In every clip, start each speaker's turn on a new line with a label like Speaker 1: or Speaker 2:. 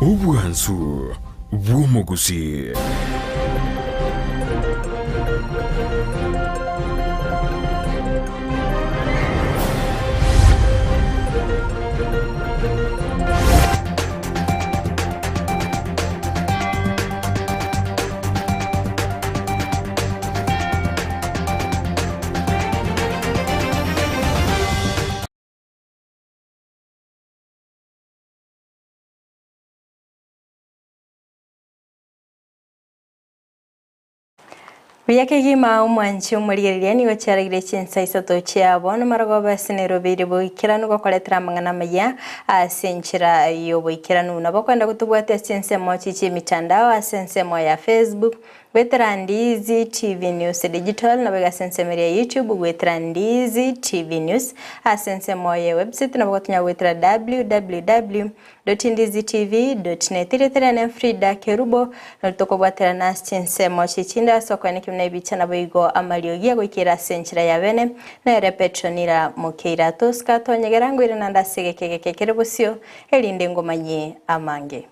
Speaker 1: Obwansu bw'omogusii.
Speaker 2: Buya kegima omwanchi omorigereria nigo chiaragire chinsa isato chia bono marogoba ase Nairobi ere boikeranu gokoretera amang'ana amaya ase enchera y'oboikeranu. Nabo okoenda gotobwatia ase ensemo chi chi'emitandao ase ensemo ya Facebook, Gwetera Ndizi TV News Digital nabo iga ase ensemo eria ya YouTube gwetera Ndizi TV News ase ensemo ye website nabo gotonya gwetera www.ndizitv.net Rieta riane Frida Kerubo nori tokobwaterana ase chinsemo chichinde ase okoenekia buna ebicha nabo igo amariogi agoikera ase enchera ya bene nere Petronila Mokeira Tosika tonyegera ngoire nande ase egeka egeke kere bosio erinde ngomanyie amange.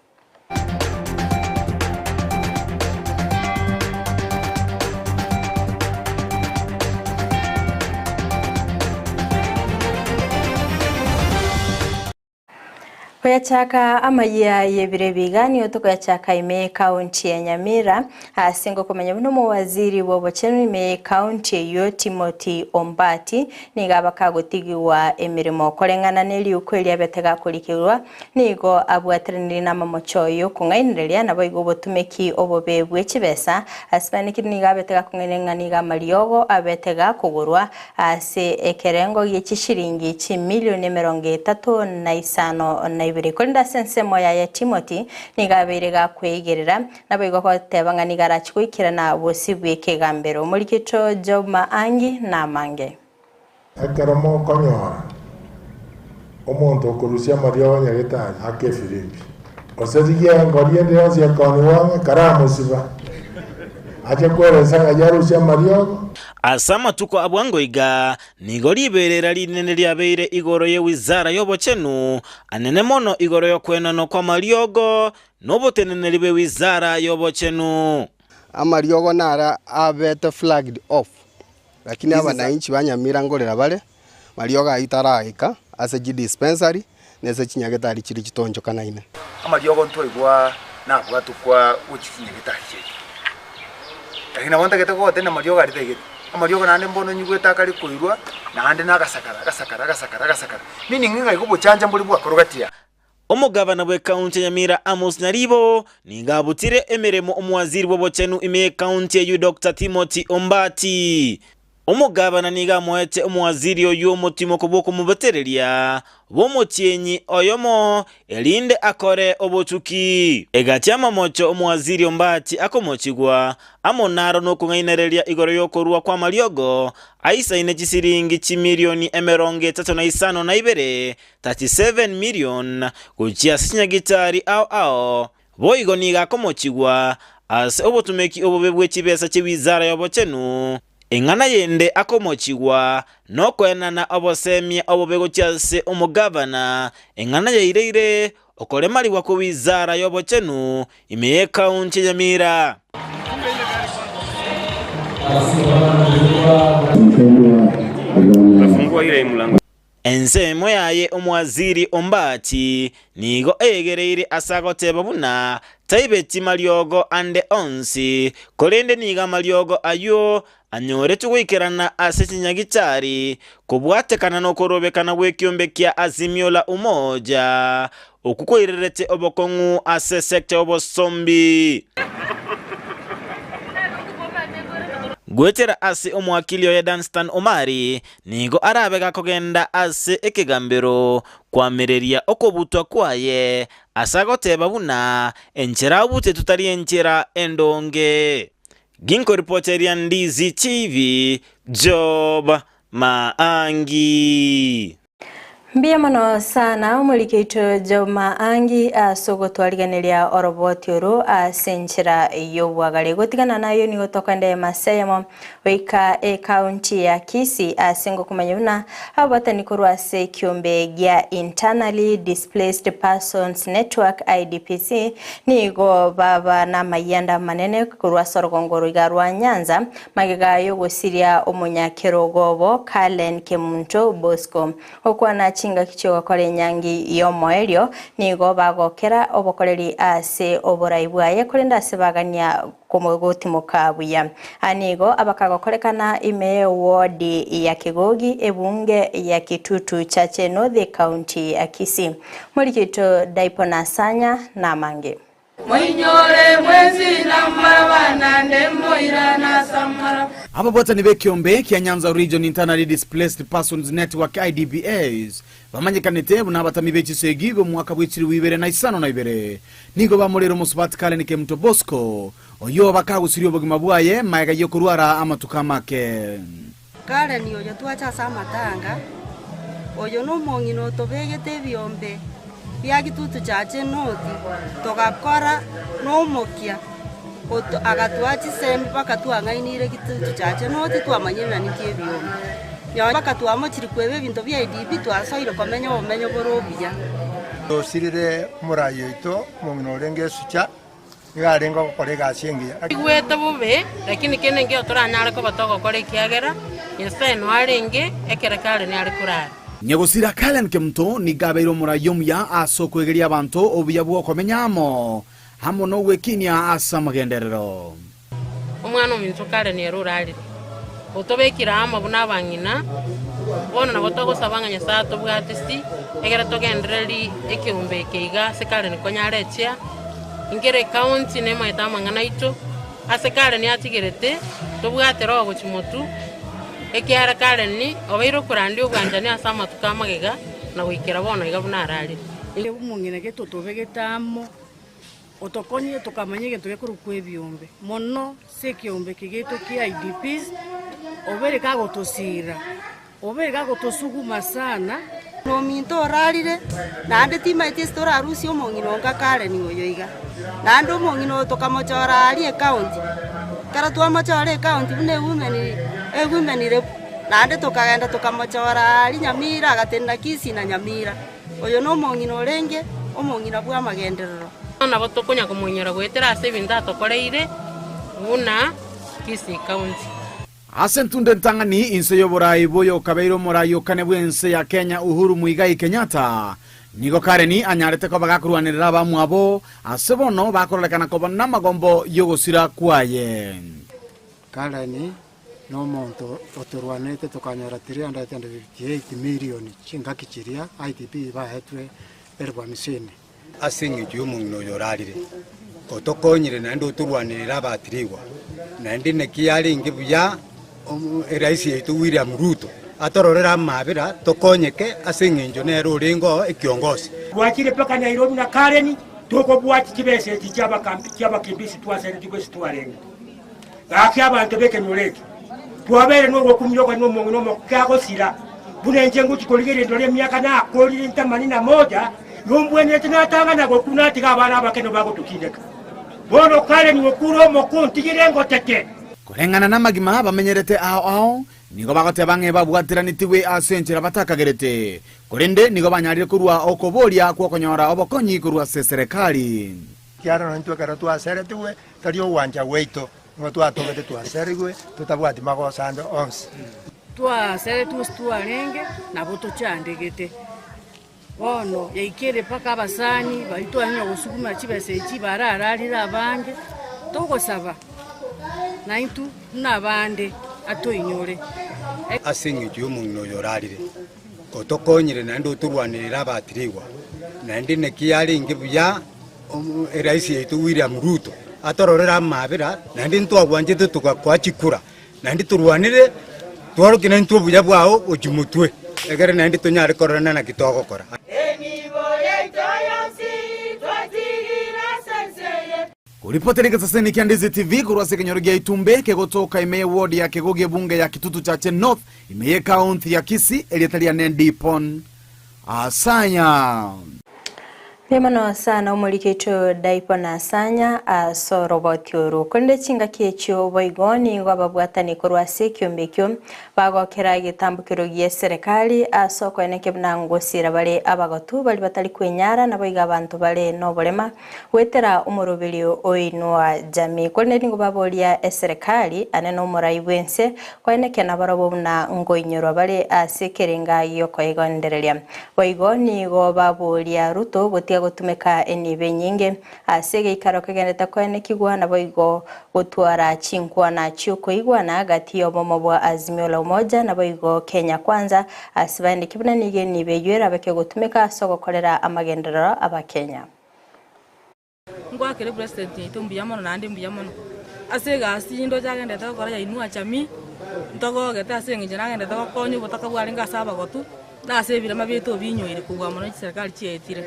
Speaker 2: Koyachaka amayia y'ebiro ebiga nigo tokoyachaka ime y'ekaunti ya Nyamira ase ngokomanya buna omowaziri bw'obochenu ime y'ekaunti eyio Timothy Ombati nigo abakagotigigwa emeremo koreng'ana neriuko eria abete gakorikigwa Nigo abwateranirie namamocho y'okong'ainereria, naboigo obotumeki obobe bwe chibesa. Asibanekire nigo abete gakong'ainereria ng'a nigo amariogo abete gakogorwa ase ekerengo gie chishilingi chimilioni 32. Korende ase ensemo yaye Timothy nigo abeire gakweigerera, naboigo goteba ng'a nigo arachie goikerana bosio bw'ekegambero. Omorikito Job Maangi namange.
Speaker 3: Ekero mokonyora omonto okorusia amariogo nyagetari, ake efirimbi, gose rigia engori ende yonsi ekonigwa ang'e, karamosiba, ache kweresa ng'a yarusia amariogo.
Speaker 4: Ase amatuko a bwango iga, nigo riberera rinene riabeire igoro ye wizara y'obochenu, anene mono igoro y'okwenanwa kw'amariogo noboteneneri bwe wizara y'obochenu.
Speaker 5: Amariogo naro abete flagged off. Lakini abananchi ba Nyamira nkorera bare, mariogo ayio taraika ase chidispensary na ase chinyagetari chiria chitonchokanaine.
Speaker 6: Amariogo ntwaigwa nabwatwe kwa gochia chinyagetari chiaito, lakini nabo ntagete gogotebia amariogo aria taigete. Amariogo naende mbono nyigwete akare koirwa, naende na agasakara agasakara agasakara agasakara, meaning ng'a igo obochancha mbore bwakorwa gati aa.
Speaker 4: Omogavana bw'ekaunti ya Nyamira Amos Nyaribo nigo abutire emeremo omowaziri bw'obochenu ime y'ekaunti eyio Doctor Timothy Ombati. Omogavana nigo amoete omowaziri oyio omotimoko bw'okomobetereria bw'omotienyi oyomo erinde akore obotuki. Egati amamocho omowaziri Ombati akomochigwa amo naro nokong'ainereria igoro y'okorua kw'amariogo aisaine chisiringi chimilioni 35 na 37 million gochia ase chinyagitari ao ao, boigo nigo akomochigwa ase obotumeki obobe bwe chibesa chi'ewizara y'obochenu. Eng'ana yende akomochigwa nokoenana obosemia obobe gochia ase omogavana, eng'ana yaireire okoremarigwa kw'ewizara y'obochenu ime y'ekaunti ya Nyamira. Ensemo yaye Omoasiri Ombati nigo eegereire ase agoteba buna taibeti mariogo ande onsi, korende nigo amariogo ayio anyoretwe goikerana ase chinyagitari kobwatekana nokorobekana gw'ekiombe kia Azimio la Umoja, okwo koirerete obokong'u ase sector y'obosombi. Goetera ase omowakili oye Danstan Omari, Nigo arabe gakogenda ase ekegambero koamereria okobutwa kwaye, ase agoteba buna enchera abutetwe tari enchera endonge. Ginkoripoteria Ndizi TV, Job Maangi.
Speaker 2: Mbuya mono sana omorikeito Juma Angi ase ogotwarigeneria oroboti oro ase enchera y'obwagare. Gotigana nayo nigo tokoenda Emaseyemo goika ecounty ya Kisii ase ngokomanya buna ababatani korwa ase ekiombe gia Internally Displaced Persons Network IDPC nigo baba namayianda amanene korwa ase orogongo roiga rwa Nyanza Magega y'ogosiria omonyakerogo obo Cullen Kemunto Bosco gokwana chingaki chi'ogokora enyangi y'omoerio, nigo bagokera obokoreri ase oborai bwaye korende ase bagania gotimoka buya. Aa nigo abakagokorekana ime y'ewodi ya Kegogi, ebunge ya Kitutu Chache North ekaunti ya Kisii. Morikito Daipo Nasanya namange.
Speaker 7: Moinyore mwensi namaraba, naende moirane ase amaraba.
Speaker 8: Ababwatani b'ekeombe kia Nyanza Region Internally Displaced Persons Network, IDPs, bamanyekanete buna abatami be chisegi b'omwaka bwe chilifu ibere na isano na ibere, nigo bamoreire omosubati Karen Kemunto Bosco, oyio bakagusirie obogima bwaye maega y'okorwara amatuko amake.
Speaker 9: Karen oyo twacha ase amatanga, oyo nomong'ina otobegete ebiombe bia Kitutu Church North, togakora nomokia, oto agatoa chisemi mpaka twang'ainire Kitutu Church North twamanyire nani ki ebiombe. Nonye mpaka twamochire kweba ebinto bia IDP twasoire komenya obomenyo bore obuya.
Speaker 10: Tosirire omorai oito, omong'ina orenge esucha. Nigo arenge gokora egasi engiya.
Speaker 7: Igwete bobe, lakini kende nkeiyo toranyare koba togokora ekiagera Nyasae noe arenge ekero Karen are korara.
Speaker 8: Nyagosira Karen Kemunto nigo abeire omorai omuya ase okwegeria abanto obuya bw'okomenya amo, amo nogwekinia ase amagenderero.
Speaker 7: Omwana ominto Karen ere orarire, otobekire amo buna abang'ina, bono nabo togosaba ng'a Nyasae atobwate si, egere togendererie ekeombe eke iga ase Karen konyara echia, nkere ekaunti nemaete amang'ana aito, ase Karen atigerete, tobwate roho gochia motwe, ekiagera Karen obeire okorandia obwanchani ase amatuko amagega na goikera bono iga buna ararire.
Speaker 11: Omong'ina gete otobegete amo. Otokonyire tokamanya egento gekorokwa ebiombe, mono ase ekeombe eke giaito kia IDPs, obeire kagotosiira, obeire kagotosuguma sana.
Speaker 9: Ominto orarire, naende timaeti ase torarusie omong'ina onga Karen oyo iga. Naende omong'ina oyo tokamochora aria ecounty, ekero twamochora ecounty buna ewomen ewomen rep, naende tokagenda tokamochora aria Nyamira agatenena Kisii na Nyamira. Oyo nomong'ina orenge omong'ina bw'amagenderero.
Speaker 7: Nabo tokonya komoinyora goetera ase ebinto atokoreire buna Kisii County.
Speaker 8: Ase entunda entang'ani inse y'oborai bw'oyokabeire omorai o kane bw'ense ya Kenya Uhuru Muigai Kenyatta, nigo Kareni anyarete koba gakorwanerera abamwabo ase bono bakororekana koba namagombo y'ogosira kwaye.
Speaker 10: Kareni Nomonto otorwanerete tokanyora 358 million chingaki chiria IDP baetwe elfu hamsini.
Speaker 12: Ase engencho y'omong'ina oyo orarire, otokonyire naende otorwanerere abatirigwa, naende naki yarenge buya Eraisi yaito William Ruto atororere amabera tokonyeke ase engencho nere orenge oo ekiongosi.
Speaker 13: Twachire mpaka Nairobi na Karen tokobwati chibesa echi chi'abakimbisi twaseretigwe ase twarenge. Gaki abanto b'ekenyoro eke, twabeire nogokumia okonywa omong'ina omoke agosira, buna inche ngochia korigereria ndore emiaka nakorire ntamani na moja, nombwenerete natang'ana gokwa natiga abana abake nigo bagotokindeka. Bono Karen okure omoke ontigire ngotete.
Speaker 8: Koreng'ana namagima bamenyerete ao ao, nigo bagoteba ng'a ebabwateranetigwe ase enchera batakagerete, korende nigo banyarire korua okoboria kw'okonyora obokonyi korwa ase eserekari.
Speaker 10: Ekiagera nonya intwe ekero twaseretigwe, tari ogwancha gwaito, nigo twatogete twaserigwe, totabwati magoso ande onsi.
Speaker 11: Twaseretigwe ase twarenge, nabo tochandegete. Bono yaikire mpaka abasani baria twanyora gosuguma chibesa echi barararire abange, togosaba naintwe buna abande atoinyore.
Speaker 12: Ase engencho y'omong'ina oyo orarire, otokonyire naende otorwanerere abatirigwa, naende naki yarenge buya Eraisi yaito William Ruto atororere amabera, naende ntwagwanchete togakoa chikura, naende torwanere tworokie naintwe obuya bwao gochia motwe, egere naende tonyare kororana naki togokora.
Speaker 7: Enibo yaito yonsi twatigire ase ense eye.
Speaker 8: Koripotera egesaseni kia Ndizi TV korwa ase ekenyoro gia Itumbe kegotoka ime ye ward ya Kegogi ebunge ya Kitutu Chache North ime ye county ya Kisii erieta riane Ndipon. Asanya.
Speaker 2: Mbuya mono sana omorikito Daipo na Asanya ase oroboti oru. Korende chingaki echio boigo nigo ababwatani korwa ase ekiombe ekio bagokera egetambokero gi'eserekari ase okoenekia buna ngosira bare abagotu baria batari kwenyara naboigo abanto bare noborema goetera omoroberio oinwa jamii. Korende nigo baboria eserekari ane nomorai bw'ense koenekia nabarabwo buna ngoinyorwa bare ase ekerenga gi'okoegendereria. Boigo nigo baboria Ruto gotiga gotumeka enibo enyinge ase egeikaro kegenderete koenekigwa naboigo gotwara chinkwana chi'okoigwana gati y'obomo bwa Azimio la Umoja naboigo Kenya Kwanza ase baendeki buna nigo enibo eyio erabe kegotumeka ase ogokorera amagenderero Abakenya.
Speaker 14: Ngoakere president yaito mbuya mono naende mbuya mono, ase egasi ndoche agenderete gokora ya Inua Jamii, ntogogete ase eng'encho nagenderete gokonya obotaka bwarenge ase abagotu, na ase ebirema biaito obinyoire kobua mono chiserikali chiaetire.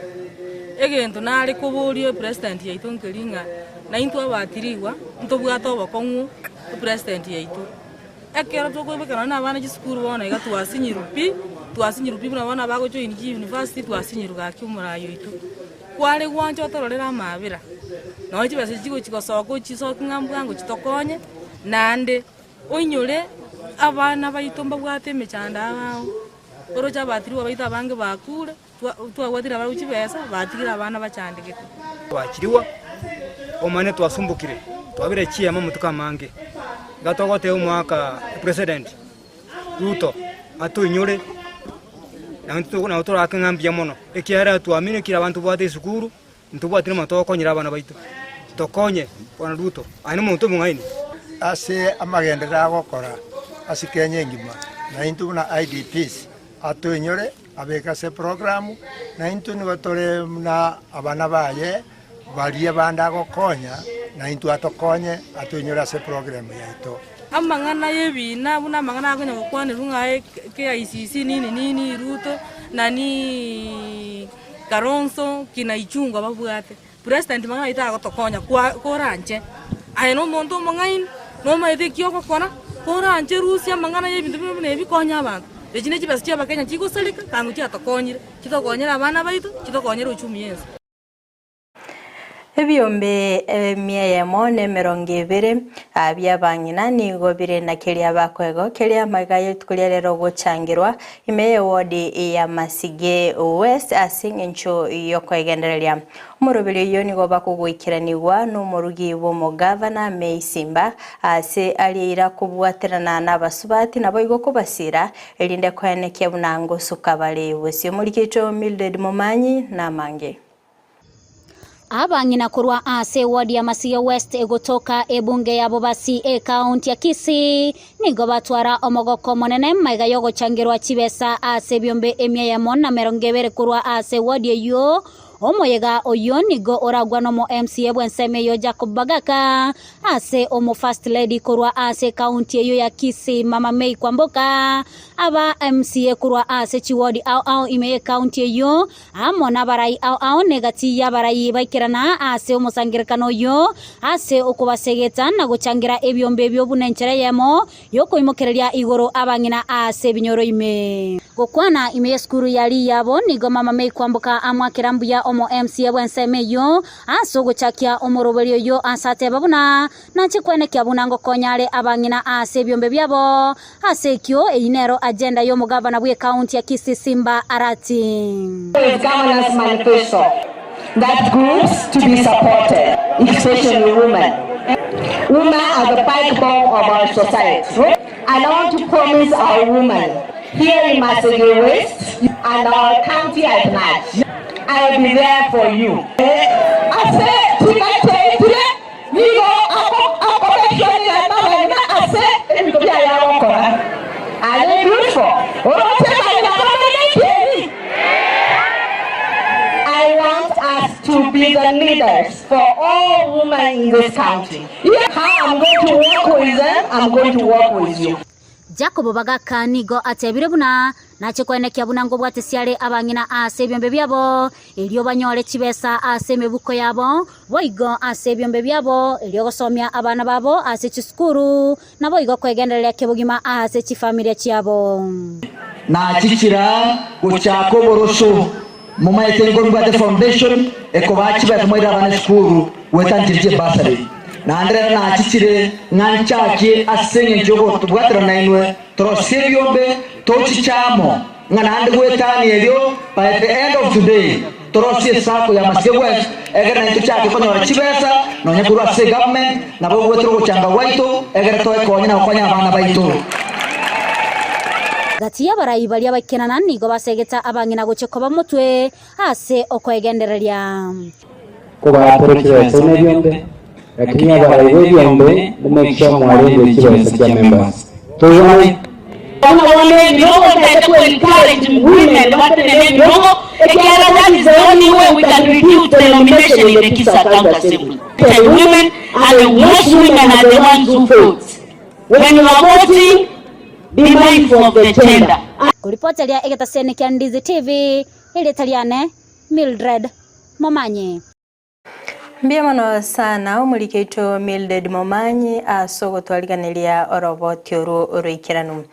Speaker 14: Egento nare koboria epresident yaito nkeri ng'a naintwe abatirigwa ntobwate obokong'u epresident yaito. Ekero tokoibeka nonye na abana chisukuru bono iga twasinyirwe pi, twasinyirwe pi buna bono abagojoin chiuniversity twasinyirwe gaki omorai oito. Kware gwancha otororere amaabera, nonya chibesa echi chigochi gosoka ochisokie ng'a mbwango chitokonye, naende oinyore abana baito mbabwate emechando ao ao, oroche abatirigwa baito abange bakure, twa twabwatire nabarabwo chibesa, batigire abana bachandegete.
Speaker 15: Twachirigwa, omanyete twasumbokire, twabire chiema amatuko amange, iga togoteba omwaka president Ruto atoinyore, naintwe nabo toraake ng'a mbuya mono, ekiagera twaaminekire abanto tobwate esukuru, ntobwati na togokonyera abana baito, tokonye bwana Ruto, aye nomonto omong'aini.
Speaker 10: Ase amagenderero agokora ase Kenya engima, naintwe buna IDPs atoinyore abeke ase eprogramu, naintwe nigo tore buna abana baye Baria bande agokonya, naintwe atokonye, atoinyore ase eprogramu yaito.
Speaker 14: Amang'ana y'ebiina buna amang'ana akonya gokwanerwa ng'a KICC nini nini Ruto nani Kalonzo kina Ichung'wa babwate. President mang'ana ayio tagotokonya kwa koranche aye na omonto omong'aini nomanyete eki ogokora koranche rusia amang'ana y'ebinto buna buna ebi konya abanto. Echi ne chibesa chia abakenya chigosareka tango chiatokonyire, chitokonyere abana baito, chitokonyere uchumi y'ense.
Speaker 2: Ebiombe emia eyemo na emerongo ebere bi'abang'ina nigo bire na keria bakoegwa keria amaiga y'rituko ria rero gochangerwa ime y'ewodi ya Masige West ase eng'encho y'okoegendereria. Omoroberi oyio nigo bakogoikeranigwa n'omorugi bw'omogavana May Simba ase aria eira kobwaterana n'abasubati naboigo kobasira erinde koenekia buna ngosuka bare bosio. Omoriki oito Mildred Momanyi namange.
Speaker 16: Abang'ina korwa ase eward ya Masige West egotoka ebunge ya Bobasi ekaunti ya Kisii nigo batwara omogoko omonene magega yogochangerwa chibesa ase ebiombe emia eyemo na emerongo ebere korwa ase eward eyio. Omoyega oyio nigo oragwa nomo MCA bw'ensemo eyio Jacob Bagaka ase omo First Lady korwa ase ekaunti eyio ya Kisii Mama May Kwamboka aba MCA korwa ase chiward ao ao ime y'ekaunti eyio Amo nabarai ao ao negati y'abarai baikerana ase omosangererekano oyio, ase okobasegeta na gochangira ebiombe ebio buna enchera eyemo y'okoimokereria igoro abang'ina ase ebinyoro ime. Gokwana ime y'esukuru ya Riyabo, nigo Mama May Kwamboka amwakera mbuya omo MCA bw'ensemo eyio ase ogochakia omoroberio oyio ase ateba buna Nanche kwenekia buna ngokonya are abang'ina ase ebiombe biabo. Ase ekio, eyio nero agenda y'omogavana bw'ekaunti ya Kisii Simba Arati.
Speaker 17: With Governor's Manifesto that groups to be supported, especially women. Women are the backbone of our society. And I want to promise our women here in Masege West and our county at large, I will be there for you. Ase tigateetire Nigo akobekania nabang'ina ase ebinto biaye agokora. Aye Beautiful, oroche abang'ina bare nekieni? I want us to be the leaders for all women in this county. How I'm going to work with them, I'm going to work with you.
Speaker 16: Jakobo bagaka nigo atebire buna, Nache koenekia buna nkobwatisia are abang'ina ase ebiombe biabo, erio banyore chibesa ase emebuko yabo, boigo ase ebiombe biabo, erio gosomia abana babo ase chisukuru, naboigo kwegendereria kebogima ase chifamilia chiabo.
Speaker 18: Nachichira gochaka oboroso, momaete nkombwate foundation ekobaa chibesa moirere abana esukuru goeta nchiri chie bursary. Naende rero nachichire ng'a nchakie ase engencho y'okobwaterana nainwe torosie ebiombe tochiche amo ng'a naende goetania erio by the end of today torosie esacco ya Masike West egere naintwe tochake konyora chibesa nonya korwa ase egovernment nabo goetera ogochanga gwaito egere toekonye na gokonya abana baito.
Speaker 16: Gati y'abarai baria baikenana nigo basegete abang'ina gochia koba motwe ase okoegendereria.
Speaker 19: Kobatore chibesa buna ebiombe, lakini abarai b'ebiombe mo-make sure mwarendire chibesa chia members. Toigwanai?
Speaker 20: Buna bono ebirogo ntaete ko encourage women batenene ebirogo ekiagera that is the only way we can reduce the nomination in the Kisii County Assembly. And women and the most women are the ones who vote. When you are voting, be mindful of the gender.
Speaker 16: Koripoteria egetaseni kia Ndizi TV, erieta riane Mildred Momanyi.
Speaker 2: Mbuya mono sana omoriki oito Mildred Momanyi ase ogotwariganeria oroboti orwo oroikeranu.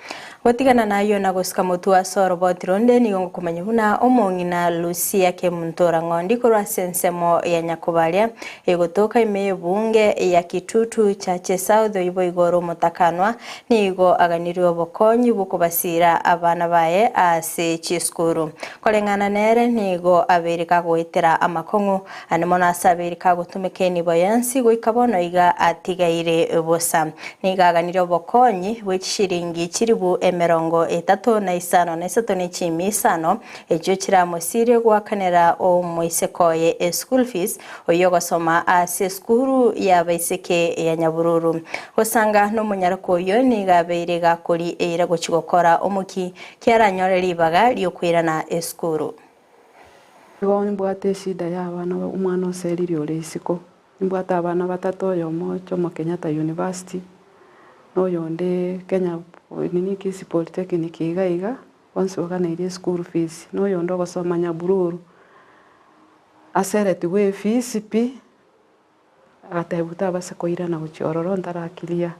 Speaker 2: Gotigana nayio na gosika motwe ase oroboti ronde nigo ngokomanya buna omong'ina Lucia Kemunto Orang'ondi korwa ase ensemo ya Nyakobaria egotoka ime y'ebunge ya Kitutu Chache South oyio boigo ore omotakanwa nigo aganirwe obokonyi bw'okobasiira abana baye ase chisukuru. Koreng'ana nere nigo abeire kagoetera amakong'u ande mono ase abeire kagotumeka enibo yensi goika bono iga atigaire bosa. Nigo aganirie obokonyi bwe chishiringi chilifu 35 na isato ne chimia isano echio chiramosirie goakanera omoiseke oye eschool fees oyio ogosoma ase esukuru y'abaiseke ya Nyabururu. Gosanga nomonyaroko oyio nigo abeire gakori eira gochia gokora omoki kiaranyore ribaga riokoirana esukuru.
Speaker 21: Igo nimbwate eshida ya abana omwana oserire ore isiko, nimbwate abana batato oyomo Jomo Kenyatta University, na oyonde Kenya nini Kisii Polytechnic iga iga, bonsi baganeirie eschool fees, na oyonde ogosoma Nyabururu, aseretigwe efees pi, agatebiwa tabasa koirana gochia ororo ntara clear.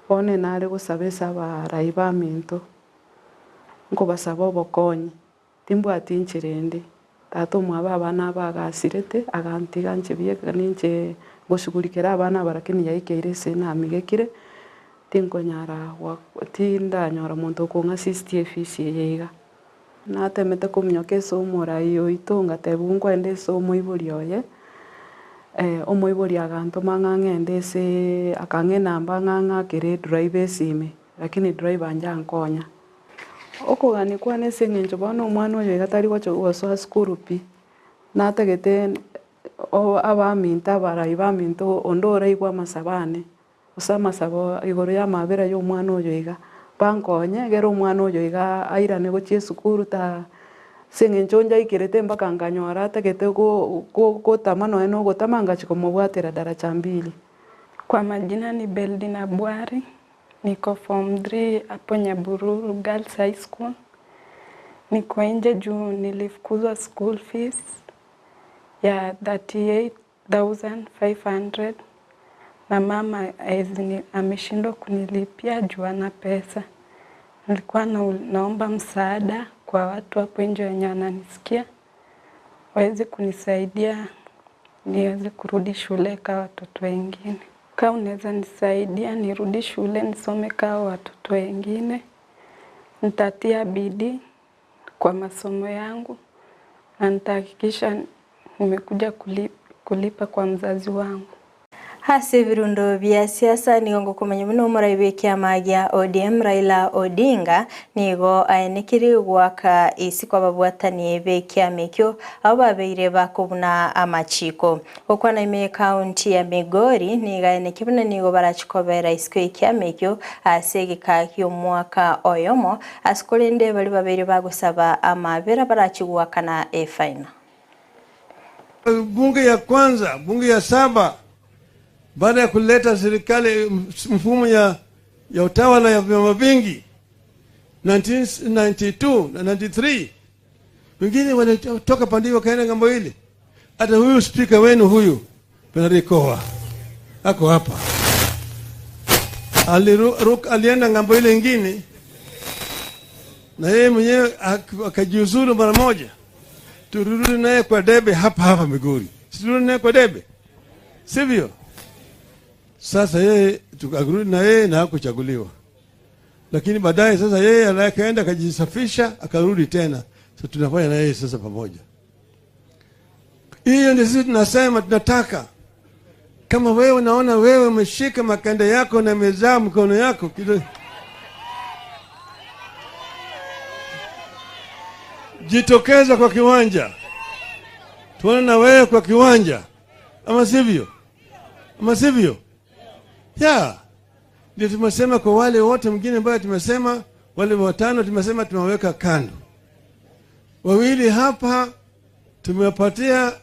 Speaker 21: Bono nare gosaba ase abarai baminto, nkobasaba obokonyi. Timbwati inchera ende. Tata omwabo abana aba agasirete, agantiga inche bieka ninche ngoshughulikera abana aba lakini yaikeire ase namigekire, tinkonyara gwa tindanyora monto okong'assist efees eye iga. Natemete kominyoka ase omorai oito ngatebiwa nkoenda ase omoibori oye, omoibori agantoma ng'a ng'ende aseee akang'a enamba ng'a ng'akere edriver esime, lakini driver njankonya. Okogania kwane ase eng'encho bono omwana oyo iga tari gocha gosoa sukuru pi, natagete abaminto abarai baminto onde oraigwe amasabo ane, gose amasabo igoro ya amabera ya omwana oyo iga, bankonye egere omwana oyo iga airane gochia esukuru ta ase eng'encho njaikerete mpaka nkanyora atagete go- go- gotama nonye na ogotama ngachia komobwatera daraja mbili.
Speaker 22: Kwa majina ni Beldina Bwari. Niko form 3 hapo Nyabururu Girls High School. Niko nje juu nilifukuzwa school fees ya 38500 na mama haezi ameshindwa kunilipia juu hana pesa. Nilikuwa na, naomba msaada kwa watu hapo nje wenye wananisikia waweze kunisaidia niweze kurudi shule kama watoto wengine. Kama unaweza nisaidia nirudi shule nisome kama watoto wengine, nitatia bidii kwa masomo yangu na nitahakikisha nimekuja kulipa kwa mzazi wangu.
Speaker 2: Ase ebirundo bia siasa nigo ngokomanya buna omorai bw'ekiama gia ODM Raila Odinga nigo aenekirie goaka isiko ababwatani b'ekiama ekio abwo babeire bakobuna amachiko. Gokwana ime y'ekaunti ya Migori nigo aenekie buna nigo barachi kobera isiko y'ekiama ekio ase egeka ki'omwaka oyomo ase korende baria babeire bagosaba amabera barachi goakana efaina.
Speaker 23: Bunge ya kwanza, bunge ya saba, baada ya kuleta serikali mfumo ya, ya utawala ya vyama vingi, 1992 na 93 wengine walitoka pande hiyo wakaenda ng'ambo ile. Hata huyu spika wenu huyu Bernard Kowa ako hapa, aliruka alienda ng'ambo ile ingine, na yeye mwenyewe akajiuzuru mara moja. Turudi naye kwa debe hapa hapa Migori, si naye kwa debe, sivyo? Sasa yeye tukarudi na yeye na hakuchaguliwa, lakini baadaye sasa yeye akaenda akajisafisha akarudi tena. So tunafanya na yeye sasa pamoja. Hiyo ndio sisi tunasema tunataka. Kama wewe unaona wewe umeshika makanda yako na mezaa mkono yako kidogo, jitokeza kwa kiwanja, tuone na wewe kwa kiwanja, ama sivyo? Ama sivyo? Ya, ndio tumesema kwa wale wote mwingine ambayo tumesema wale watano tumesema tumeweka kando, wawili hapa tumewapatia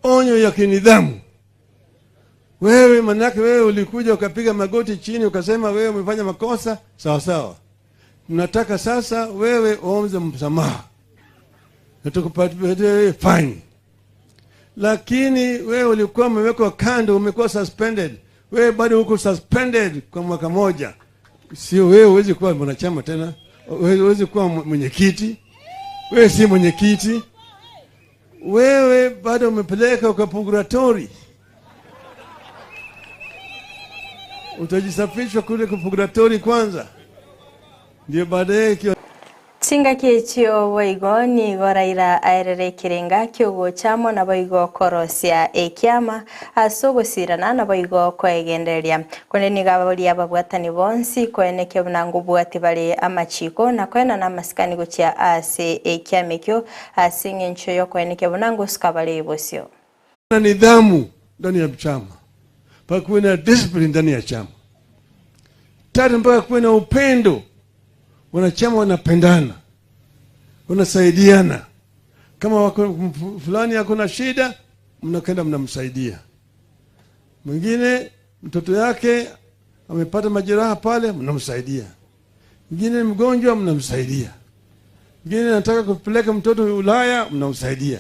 Speaker 23: onyo ya kinidhamu. Wewe manake wewe ulikuja ukapiga magoti chini ukasema wewe umefanya makosa, sawa sawa. Tunataka sasa wewe uombe msamaha na tukupatie fine, lakini wewe ulikuwa umewekwa kando, umekuwa suspended. Wewe bado uko suspended kwa mwaka moja, sio wewe huwezi kuwa mwanachama tena, wewe huwezi kuwa mwenyekiti, wewe si mwenyekiti, wewe bado umepeleka kwa purgatori, utajisafishwa kule kwa purgatori kwanza, ndio baadaye
Speaker 2: Chingaki echio boigo nigo Raila aerere ekerenga kiogochamo na boigo korosia ekiama ase ogosirana na boigo koegendereria konde nigo ababoria ababwatani bonsi koeneke buna ngobwati bare amachiko na koena na amasikani gochia ase ekiama ekio ase eng'encho yokoeneke buna ngosuka bare bosio.
Speaker 23: Na nidhamu ndani ya chama, mpaka kuwe na discipline ndani ya chama. Tatu, mpaka kuwe na upendo, wanachama wanapendana, wanasaidiana. Kama wako fulani ako na shida, mnakwenda mnamsaidia. Mwingine mtoto yake amepata majeraha pale, mnamsaidia. Mwingine mgonjwa, mnamsaidia. Mwingine anataka kupeleka mtoto Ulaya, mnamsaidia.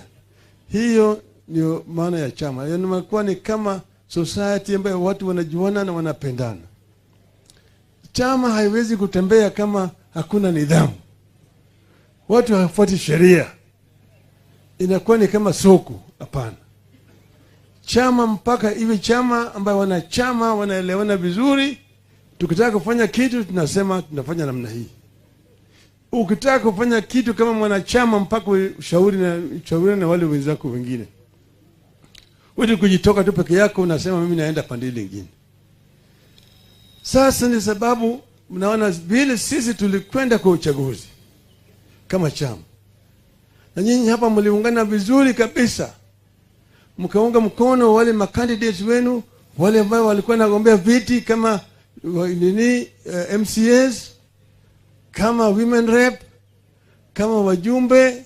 Speaker 23: Hiyo ndio maana ya chama. Yaani imekuwa ni kama society ambayo watu wanajuana na wanapendana. Chama haiwezi kutembea kama hakuna nidhamu, watu hawafuati sheria, inakuwa ni kama soko. Hapana, chama mpaka iwe chama ambayo wanachama wanaelewana vizuri. Tukitaka kufanya kitu tunasema tunafanya namna hii. Ukitaka kufanya kitu kama mwanachama mpaka ushauri na ushauri na wale wenzako wengine. Wewe kujitoka tu peke yako unasema mimi naenda pande ile nyingine. Sasa ni sababu mnaona vile sisi tulikwenda kwa uchaguzi kama chama, na nyinyi hapa mliungana vizuri kabisa, mkaunga mkono wale makandidates wenu wale ambao walikuwa nagombea viti kama nini, MCAs, kama women rep, kama wajumbe,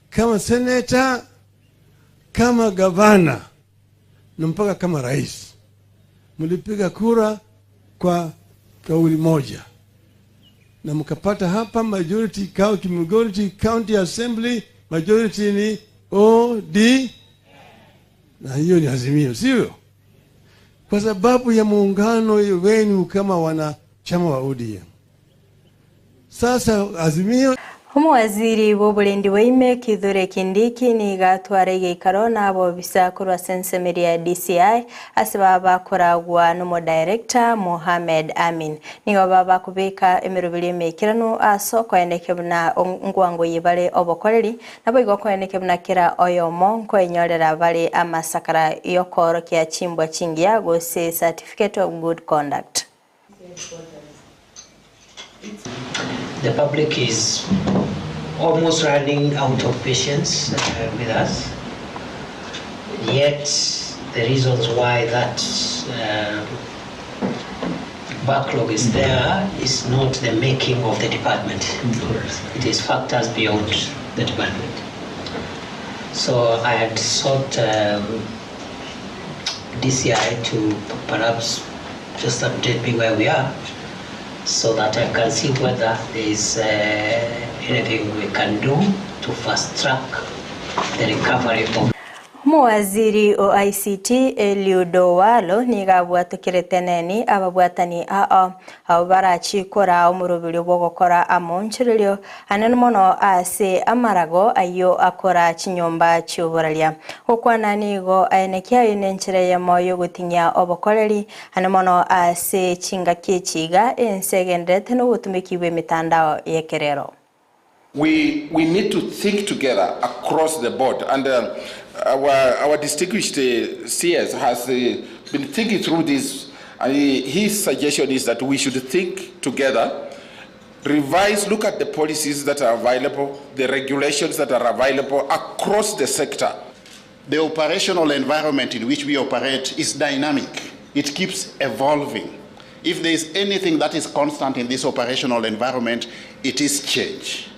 Speaker 23: kama senator, kama gavana na mpaka kama rais. Mlipiga kura kwa kauli moja na mkapata hapa majority, majority county assembly majority ni OD, na hiyo ni Azimio, sivyo? Kwa sababu ya muungano wenu kama wanachama wa ODM. Sasa Azimio
Speaker 2: Omuwaziri bw'oburendi bwaime Kithure Kindiki nigatwara egeikaro na abobisa korwa sensemeri ya DCI ase baba bakoragwa n'omudirector Mohamed Amin. Nigo baba bakobeka emeroberi emeikeranu ase okoeneke buna ngwango bare obokoreri nabo igo okoeneke buna kera oyomo nkoenyorera bare amasakara yokoorokia chimbwa chingiya gose certificate of good conduct.
Speaker 1: The public is almost running out of patience with us. Yet the reasons why that backlog is there is not the making of the department. It is factors beyond the department. So I had sought DCI to perhaps just update me where we are. so that I can see whether there is anything we can do to fast track the recovery of.
Speaker 2: Omowaziri o ICT Eliud Owalo nigo abwatokerete neni ababwatani ao abwo barachikora omoroberio bw'ogokora amoonchorerio anene mono ase amarago ayio akora chinyomba chi'oboraria. Gokwana nigo aenekia ayio nenchera eyemo y'ogotinyia obokoreri ane mono ase chingaki echi iga ense egendererete nobotumeki bw'emetandao y'ekerero.
Speaker 3: We, we need to think together across the board and uh, our, our distinguished uh, CS has uh, been thinking through this and he, his suggestion is that we should think together revise, look at the policies that are available, the regulations that are available across the sector.
Speaker 5: The operational environment in which we operate is dynamic. It keeps evolving. If there is anything that is constant in this operational environment, it is change.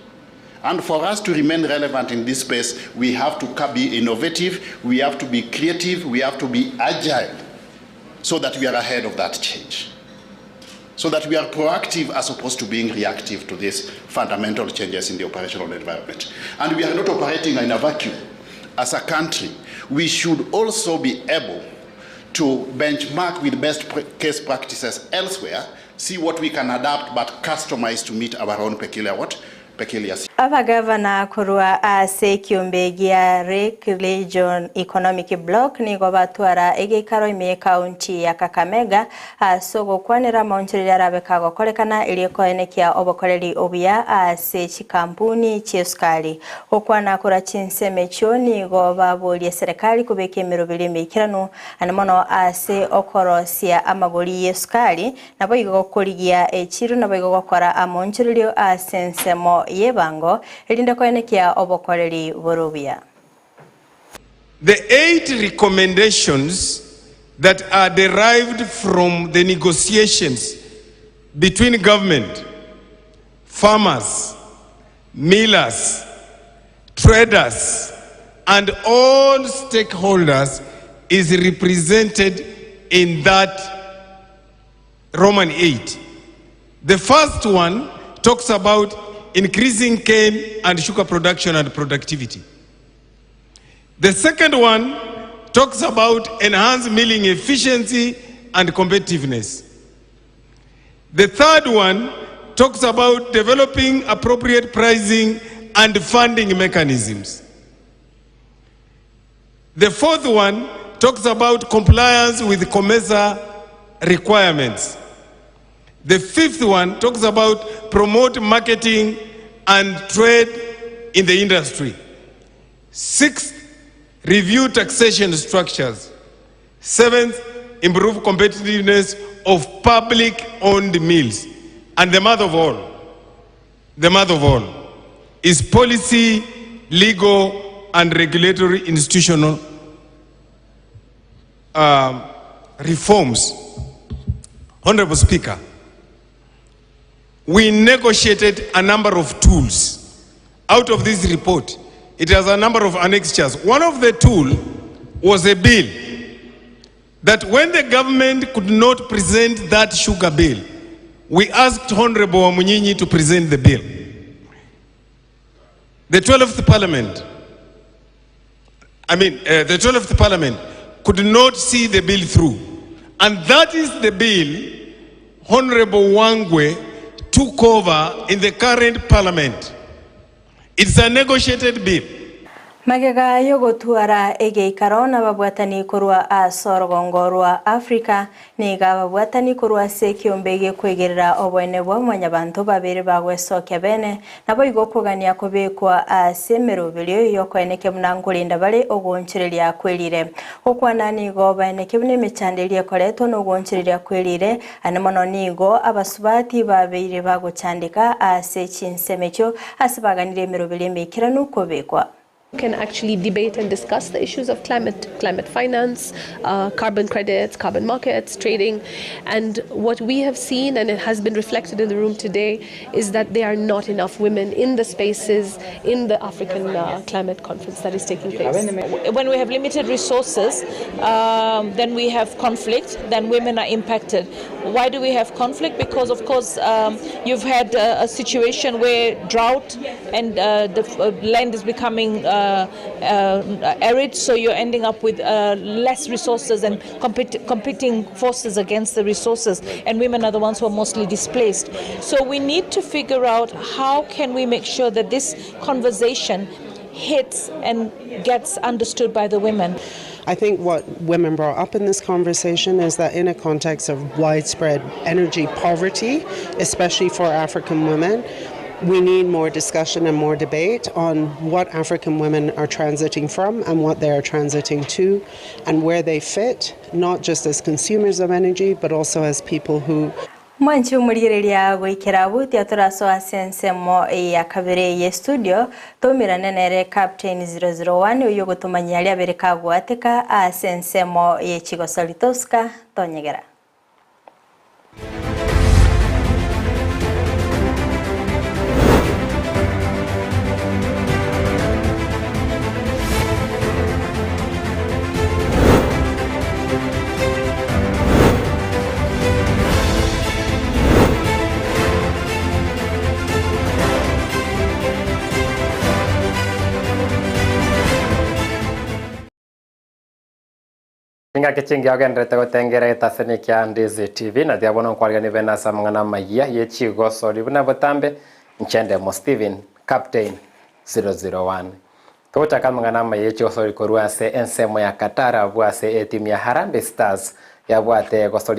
Speaker 5: And for us to remain relevant in this space, we have to be innovative, we have to be creative, we have to be agile so that we are ahead of that change. So that we are proactive as opposed to being reactive to these fundamental changes in the operational environment. And we are not operating in a vacuum. As a country, we should also be able to benchmark with best case practices elsewhere, see what we can adapt but customize to meet our own peculiar what? Peculiar
Speaker 2: Abagavana korwa ase ekiombe gia Lake Region Economic Bloc nigo batwara egeikaro ime y'ekaunti ya Kakamega ase ogokwanera amaonchoreria arabe kagokorekana erio koenekia obokoreri obuya ase chikampuni chi'esukari. Gokwana korwa chinsemo echio nigo baborie eserekari kobeka emeroberi emeikeranu ane mono ase okorosia amagori y'esukari Naboigo korigia echiiro naboigo gokora amoonchorerio ase ensemo y'ebango, erinde koenekia obokoreri bore obuya.
Speaker 6: The eight recommendations that are derived from the negotiations between government, farmers, millers, traders and all stakeholders is represented in that Roman 8. The first one talks about increasing cane and sugar production and productivity. The second one talks about enhanced milling efficiency and competitiveness. The third one talks about developing appropriate pricing and funding mechanisms. The fourth one talks about compliance with COMESA requirements. The fifth one talks about promote marketing and trade in the industry. Sixth, review taxation structures. Seventh, improve competitiveness of public-owned mills. And the mother of all, the mother of all, is policy, legal, and regulatory institutional um, reforms. Honorable Speaker, we negotiated a number of tools. Out of this report, it has a number of annexures. One of the tools was a bill that when the government could not present that sugar bill, we asked Honorable Wamunyinyi to present the bill. The 12th Parliament, I mean, uh, the 12th Parliament could not see the bill through. And that is the bill Honorable Wangwe took over in the current Parliament. It's a negotiated bill.
Speaker 2: Magega y'ogotwara egeikaro nababwatani korwa ase orogongo rwa Africa, nigo ababwatani korwa ase ekiombe gekwegerera oboene bwa mwanyabanto babere bagwesokia bene, naboigo okogania kobekwa ase emeroberio y'okoenekia buna nkorinda bare ogoonchoreria kwerire. Gokwana nigo baenekia buna emechando eria ekoretwa nogoonchoreria kwerire, Ane mono nigo abasubati babeire bagochandeka ase chinsemo echio ase baganire emeroberi emeikeranu kobekwa.
Speaker 4: Can actually debate and discuss the issues of climate, climate finance, uh, carbon credits, carbon markets, trading. And what we have seen, and it has been reflected in the room today, is that there are not enough women in the spaces in the African uh, climate conference that is taking place.
Speaker 9: When we have limited resources, um, then we have conflict, then women are impacted. Why do we have conflict? Because, of course, um, you've had a, a, situation where drought and uh, the uh, land is becoming uh, uh, arid, so you're ending up with uh, less resources and compet competing forces against the resources, and women are the ones who are mostly displaced. So we need to figure out how can we make sure that this conversation hits and gets understood by the women.
Speaker 13: I think what women brought up in this conversation is that in a context of widespread energy poverty, especially for African women, we need more discussion and more debate on what African women are transiting from and what they are transiting to and where they fit, not just as consumers of energy, but also as people who
Speaker 2: mwanchi omorigereria goikera abwo tiaturasoa ase ensemo ya kabere ye studio taumerane nere captain 001 oyo ogotomanyia aria abere kagwateka ase ensemo ye chigosori tosuka tonyegera.
Speaker 24: Chingaki chingiya ogenderete gotengera egetaseni kia Ndizi TV na tiga bono nkwarigani bene ase amang'ana amayia ye chigosori buna botambe inche ndemo Stephen Captain 001. Togochaka amang'ana amaya ye chigosori korwa ase ensemo ya Qatar abwo ase etimu ya Harambee Stars yabwate gosoria.